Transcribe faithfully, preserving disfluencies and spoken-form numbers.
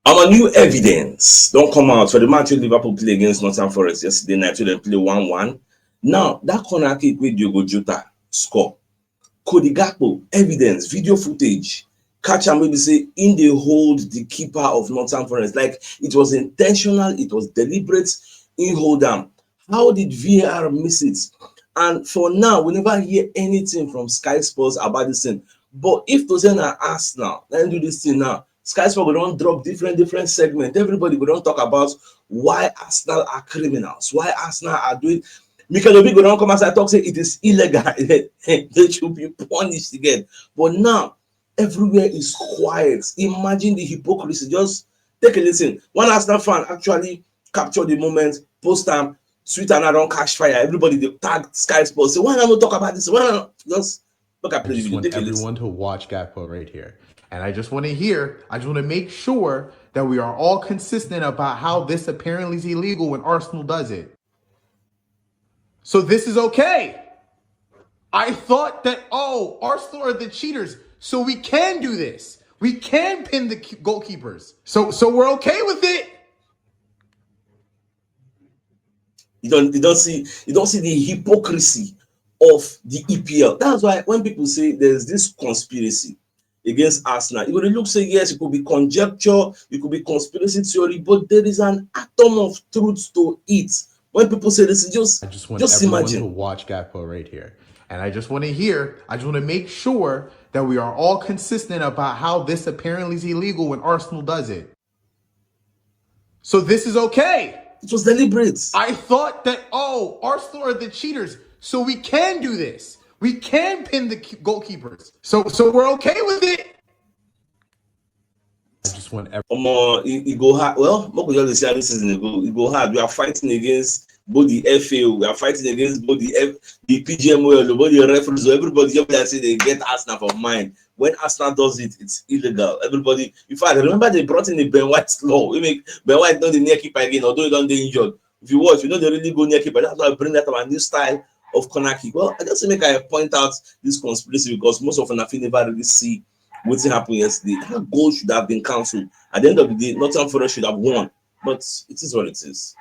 Our new evidence don come out for the match wey Liverpool play against Nottingham Forest yesterday night, wey dem play one one. Now, that corner kick wey Diogo Jota score, Cody Gakpo, evidence, video footage, catch am wey be say im dey hold the keeper of Nottingham Forest. Like, it was intentional, it was deliberate, im hold am. How did V A R miss it? And for now, we never hear anything from Sky Sports about this thing. But if to say na Arsenal, then do this thing now, Sky Sports go don drop different, different segment. Everybody go don talk about why Arsenal are criminals, why Arsenal are doing. Mikel Obi go don come outside talk say it is illegal. They should be punished again. But now, everywhere is quiet. Imagine the hypocrisy. Just take a listen. One Arsenal fan actually capture the moment, post am, Twitter now don catch fire. Everybody dey tag Sky Sports. Say, "Why una no talk about this? Why una no?" Just look at I just want everyone to watch Gakpo right here. And I just want to hear, I just want to make sure that we are all consistent about how this apparently is illegal when Arsenal does it. So this is okay. I thought that, oh, Arsenal are the cheaters, so we can do this. We can pin the goalkeepers. So so we're okay with it. You don't you don't see you don't see the hypocrisy of the E P L. That's why when people say there's this conspiracy against Arsenal, you would look say yes, it could be conjecture, it could be conspiracy theory, but there is an atom of truth to it. When people say this, just I just want just everyone imagine. To watch Gakpo right here. And I just want to hear, I just want to make sure that we are all consistent about how this apparently is illegal when Arsenal does it. So this is okay. It was deliberate. I thought that, oh, Arsenal are the cheaters, so we can do this. We can pin the goalkeepers. So so we're okay with it. I just want every- Omo, e, e go hard. Well, make we just dey see how this season dey go. E go hard. We are fighting against both the F A O, we are fighting against both the F, the P G M O L, both the referees, everybody just be like say they get Arsenal for mind. When Arsenal does it, it's illegal. Everybody, in fact, remember they brought in the Ben White law. We make Ben White not the near keeper again, although he don't dey injured. If you watch, you know they really go near keeper. That's why I bring that our new style of corner kick. Well, I just make I point out this conspiracy because most of them never really see what happened yesterday. That goal should have been cancelled. At the end of the day, Nottingham Forest should have won. But it is what it is.